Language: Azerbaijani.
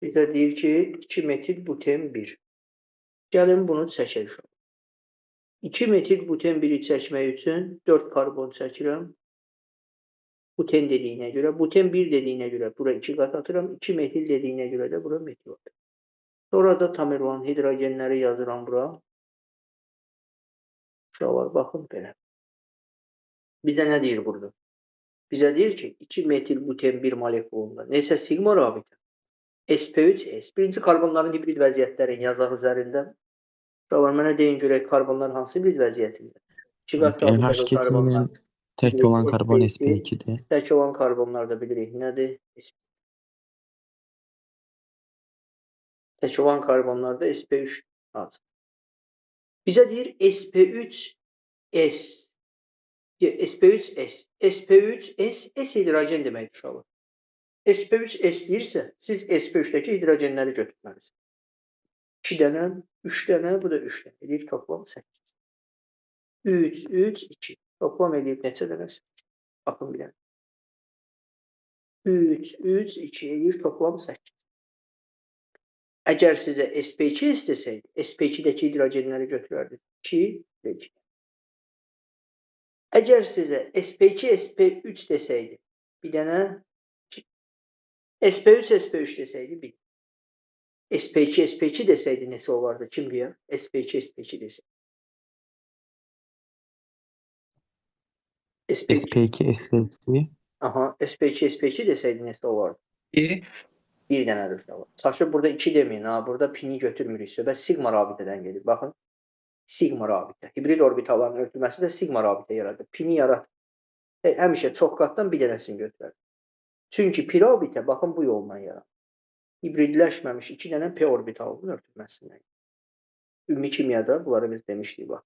Bizə deyir ki, 2 metil buten 1. Gəlin bunu çəkək uşaqlar. 2 metil buten 1-i çəkmək üçün 4 karbon çəkirəm. Buten dediyinə görə, buten 1 dediyinə görə bura 2 qat atıram, 2 metil dediyinə görə də bura metil atıram. Sonra da Tamerlan hidrogenləri yazıram bura. Uşaqlar, baxın belə. Bizə nə deyir burada? Bizə deyir ki, 2 metil buten 1 molekulunda neçə siqma rabitə? sp3s. Birinci karbonların hibrid vəziyyətlərini yazaq üzərində. Uşaqlar, mənə deyin görək karbonlar hansı hibrid vəziyyətində? 2 qat rabitəli NH2 ilə karbonlar. tək olan karbon sp2, sp2-dir. Tək olan karbonlar da bilirik nədir? Tək olan karbonlarda sp3 az. Bizə deyir sp3s. sp3s. sp3s, S hidrogen deməkdir uşaqlar. sp3s deyirsə, siz sp3-dəki hidrogenləri götürməlisiniz. 2 dənə, 3 dənə, bu da 3 dənə. Eləyir toplam 8. 3, 3, 2. Toplam eləyib neçə dənə? 8. Baxın bir dənə. 3, 3, 2 eləyir toplam 8. Əgər sizə sp2s desəydi, sp2-dəki hidrogenləri götürərdiniz. 2 və 2. Əgər sizə sp2, sp3 desəydi, bir dənə 2. sp3, sp3 desəydi, 1. sp2, sp2 desəydi neçə olardı? Kim deyər? sp2, sp2 desəydi. sp2, sp2, sp2. Aha, sp2, sp2 desəydi neçə olardı? 2. Bir dənədir uşaqlar. Saşı burada 2 deməyin, ha, burada pini götürmürük. Söhbət siqma rabitədən gedir. Baxın, siqma rabitə. Hibrid orbitalların örtülməsi də siqma rabitə yaradır. Pini yaratır. Həmişə çox qatdan bir dənəsini götürər. Çünki pi rabitə, baxın, bu yolla yaranır. Hibridləşməmiş 2 dənə p orbitalının örtülməsindən. Ümumi kimyada bunları biz demişdik, bax.